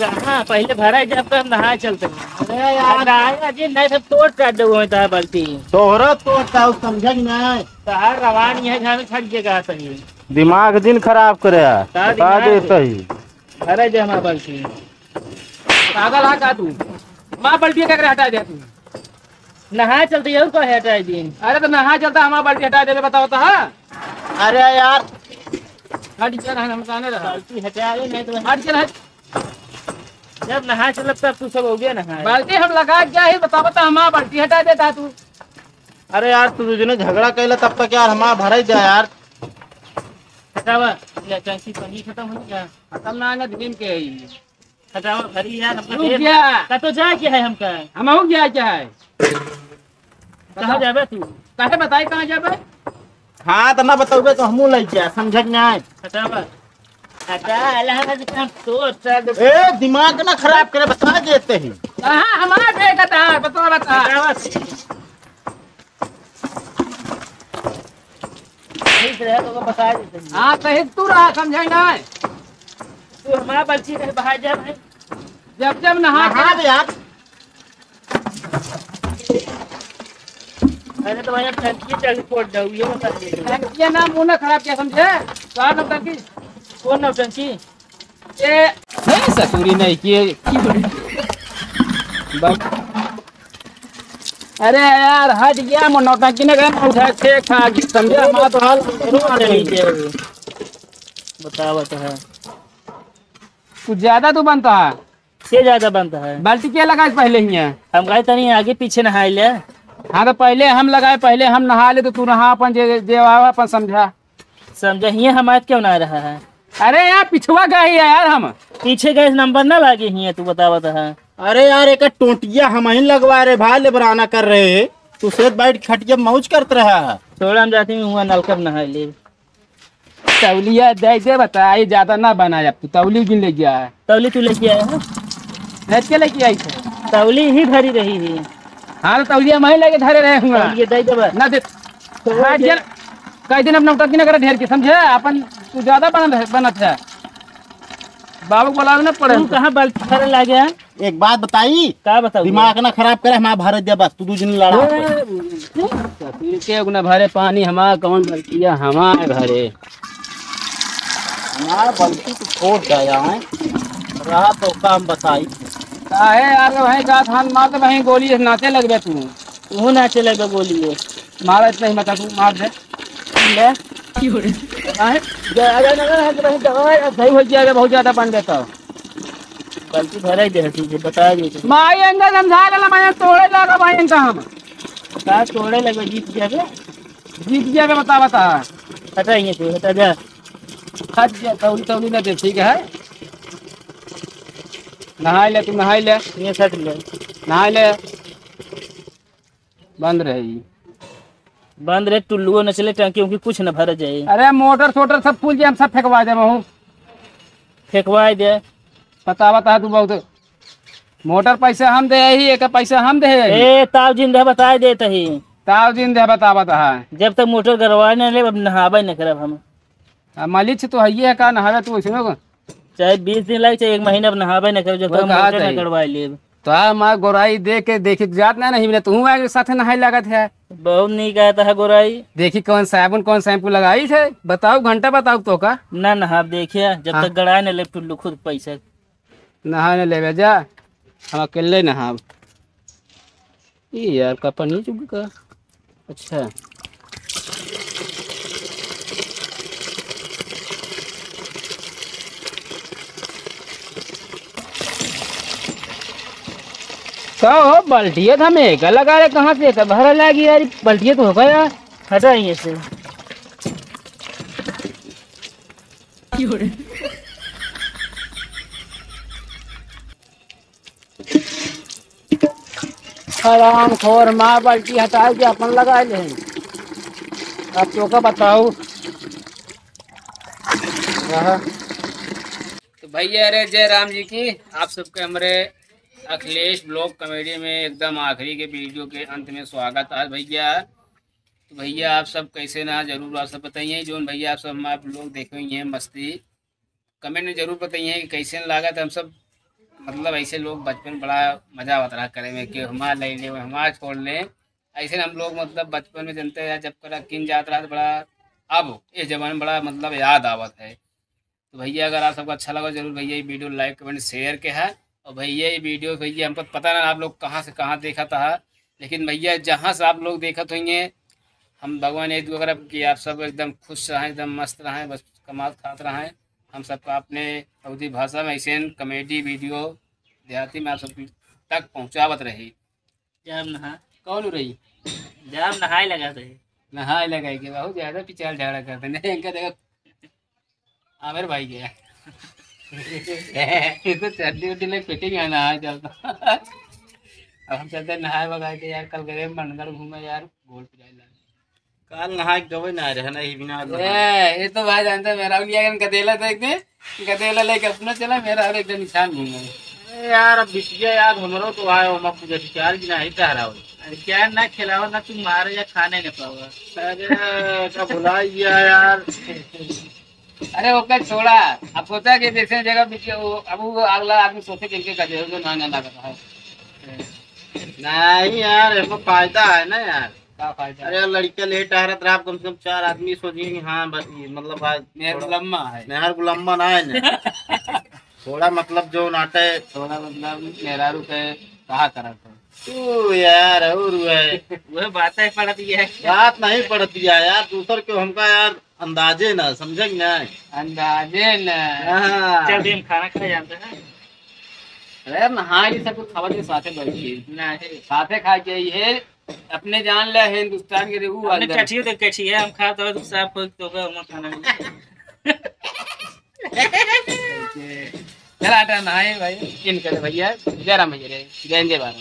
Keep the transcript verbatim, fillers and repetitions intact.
कहाँ, पहिले भरा जब तब नहाए चलते। अरे यार। नहाए जी, नहीं सब तोड़ काट दे हुए था बाल्टी। तोहरा तोड़ता हूँ, समझे कि नहीं? तहार रवान यह झाड़ू छट जगह सही। दिमाग दिन खराब करे है। का बता दिमाग? देते ही। अरे जे हमार बाल्टी। पागल है का तू? हमार बाल्टी का करे हटा दे तू। नहाए चलते ही और का हटा दिन। अरे तो नहाए चलता हमार बाल्टी हटा दे, बताओ तो, हाँ? अरे यार। हट चल, हम जाने रहा। बाल्टी हटा दे, नहीं तो हट चल, हट। जब नहाए चलब तब तू सब हो गया नहाए। बाल्टी हम लगा क्या है, बताओ तो, हमार बाल्टी हटा देता तू। अरे यार, तू दूजने झगड़ा कैला तब तक यार हमार भराई जा यार। हटावा, या चाची पानी खत्म हो गया। खत्म ना, ना दिन के है ये। हटावा, भरी यार, हमका रुक ढेर जा। का तो जाए के है हमका? हम हो गया क्या है? कहाँ जाबे तू? काहे बताई कहाँ जाबे? हाँ, तो ना बताओगे तो हमू लग जाए, समझे कि नहीं? हटावा। हटा, अलग से काम तो चल। ए, दिमाग ना खराब करे, बता देते ही। कहाँ हमारा बेटा था, बता, बता। हटावा। सही से रहे तो बता देते ही। हाँ, सही तू रहा, समझे ना। तू हमारा बच्ची के बाहर जा भाई। जब जब नहा नहा के दे यार। अरे तो भाई, अब टंकी चल फोड़ दो, ये बता दे। टंकी ना, मुंह ना खराब किया, समझे? कौन नौटंकी? कौन नौटंकी? ये नहीं, ससुरी नहीं किए। बस। अरे यार, हट गया, मुंह नौटंकी ने कहा, उठा छे खा, समझे? हमारा तो हाल करो, आ रही है। बतावा तो है। कुछ ज्यादा तो बनता है। के ज्यादा बनता है? बाल्टी के लगाए पहले ही है? हम कहे तनी आगे पीछे नहाए ले। हाँ, तो पहले हम लगाए, पहले हम नहा ले, तो तू नहा अपन जे, जे आवा अपन समझा। समझा, हियाँ हमारे क्यों ना रहा है? अरे यार, पिछुआ का ही है यार हम। पीछे गए नंबर ना लागे हियाँ, तू बतावत है। अरे यार, एक टोंटिया हम ही लगवा रहे भाई, लेबराना कर रहे। तू सेठ बैठ खटिया मौज करत रहा। छोड़ा, हम जाते हैं हुआ नलका नहाए ले। तौलिया दे दे, बता, ये ज्यादा ना बनाए, अब तू तौली भी ले गया है। तौली तू लेके आया है? नहीं, के लेके आई थे? तौली ही भरी रही है। हाँ, तो तौलिया मैं लेके धरे रहे हुआ। तौलिया दे दे बस। ना दे। तो हट दे। गया। कई दिन अब नौटंकी ना करे ढेर के, समझे? अपन तू ज्यादा बनत है, बनत है। बाबू को बुलावे ना पड़े तू हमको। कहाँ बल्ब भरे लागे है? एक बात बताई, का बताऊ? दिमाग ना खराब करे, हमार भरे दे बस, तू दू दिन लड़ा। ए, ससुर के गुना भरे पानी, हमार कौन गलतिया, हमार घरे। हमार गलती तो छोड़ दे यार, रहा तो काम बताई। काहे यार, वहीं का धान मार दे, वहीं गोली नाचे लगबे तू। तू नाचे लगबे गोली है। मारा इतना ही मत, तू मार दे। ले। काहे? जा, जा, जा, जा, जा, जा, जा, सही हो जाएगा, बहुत ज्यादा बन देता हो। गलती भरा ही दे, ठीक है, बता दे। माई अंदर समझा लेला, मैं तोड़े लगा भाई इनका हम। का तोड़े लगे, जीत गया बे? जीत गया बे, बता, बता। हटा ये तू, हटा जा। हट जा, तौली, तौली ना दे, ठीक है? नहाई ले, तू नहाई ले। ये सट ले। नहाई ले। बंद रहे ई। बंद रहे, टुल्लुओ न चले, टंकी उंकी कुछ न भर जाए। अरे मोटर सोटर सब फूल जाए, हम सब फेंकवा दे, महू। फेंकवा दे। बतावत है तू बहुत। मोटर पैसा हम दे ही, एक पैसा हम दे ही। ए, ताव जिन दे बताए देत ही। ताव जिन दे बतावत है। जब तक मोटर गड़वाए न ले, अब नहाबे न करब हम। आ, मालिक से तो हइये है का, नहावे तू वैसनो को। चाहे बीस दिन लागे, चाहे एक महीना, अब नहाबे न करब, जब वो तक कहा मोटर था न ही। गड़वाए लेब। तो आ, हमार गोराई देख के, देखे के जात ना, नहीं मिले, तू आगे साथ नहाए लागत है। बहुत नीक आया था गोराई। देखी कौन साबुन, कौन शैम्पू लगाई थे, बताओ, घंटा बताओ तो का। ना नहाब, देखिए, जब हाँ। तक गड़ाए न ले टुल्लू खुद पैसा। नहा न लेबे जा, हम अकेले नहाब। ई यार, का पनीर चुग का? अच्छा। का हो, बाल्टिया था में का लगा रहे, कहाँ से का भरा लागी यार, बाल्टिया तो होगा यार। हटा यहाँ से। हराम खोर, माँ बाल्टी हटाए के अपन लगा ले। अब तो का बताओ। रहा। तो भैया, अरे जय राम जी की, आप सबके हमरे अखिलेश ब्लॉग कॉमेडी में एकदम आखिरी के वीडियो के अंत में स्वागत है भैया। तो भैया, आप सब कैसे ना, जरूर आप सब बताइए। जोन भैया, आप सब हमारे ब्लॉग देखे हुए हैं, मस्ती कमेंट में जरूर बताइए कि कैसे लागत है। हम सब मतलब ऐसे लोग बचपन बड़ा मजा आवत रहा करे में कि हमार ले ले, हमार छोड़ ले। ऐसे हम लोग मतलब बचपन में जनते हैं जब करा किन जात रहा तो बड़ा, अब इस जमाने में बड़ा मतलब याद आवत है। तो भैया अगर आप सबको अच्छा लगा जरूर भैया ये वीडियो like comment share के है। और भैया ये वीडियो भैया हमको पता ना आप लोग कहाँ से कहाँ देखा था, लेकिन भैया जहाँ से आप लोग देखत होंगे हम भगवान यही दुआ करब कि आप सब एकदम खुश रहें, एकदम मस्त रहें, बस कमात खात रहें। हम सबका अपने अवधी भाषा में ऐसे कॉमेडी वीडियो देहाती में आप सब तक पहुँचावत रही। जाम नहा। कौन रही? जाम नहाए लगा थे। नहाए लगा के बहुत ज्यादा पिचाल झाड़ा करते नहीं इनका देखो। आमिर भाई गया। ये तो चड्डी उड्डी ले फिटिंग है नहाए चलता। अब हम चलते नहाए बगा के यार, कल गए मनगढ़ घूमे यार, गोल पिराए ला। काल नहा के गवे ना रहे ना, ही बिना ए, ये तो भाई जानते हैं, मेरा उलिया गन गदेला देख दे, गदेला लेके अपना चला, मेरा हर एक दिन निशान घूमे। अरे यार, अब बिटिया यार, हमरो तो आए हो, मैं पूजा विचार की नहीं टहराओ। अरे क्या ना खिलाओ ना, तुम मारे या खाने न पाओ। अरे, का भुला गया यार। अरे, ओकर छोड़ा। अब सोचा कि जैसे जगह बिटिया, वो, अब वो अगला आदमी सोचे कि इनके गदेला तो ना, ना लगा है। नहीं यार, इसमें फायदा है ना यार। का फायदा? अरे यार, लड़के ले टहरत रहा, कम से कम चार आदमी सोचिए कि हाँ, बस ये, मतलब, आज मेहर थोड़ा गुलम्मा है। मेहर गुलम्मा ना है ना। थोड़ा, मतलब, जो नाटे। थोड़ा, मतलब, मेहरारू के कहा करत है। तू यार, और है। वह बातें पड़ती है। बात नहीं पड़ती है यार, दूसर के हमका यार अंदाजे ना, समझे कि नहीं? अंदाजे ना। हाँ। चल, दिन खाना खा जाते हैं। अरे, नहा ये सब कुछ खावा के साथे बैठी। नहीं। साथे खा के ये अपने जान ले हिंदुस्तान के रे, ऊ अपने अंदर। कठियो तो कठी है, हम खा तो साफ हो तो होगा, हम खाना नहीं। चला, हटा, नहाए भाई, किन कर भैया, जय राम भैया रे, जय जय भारत।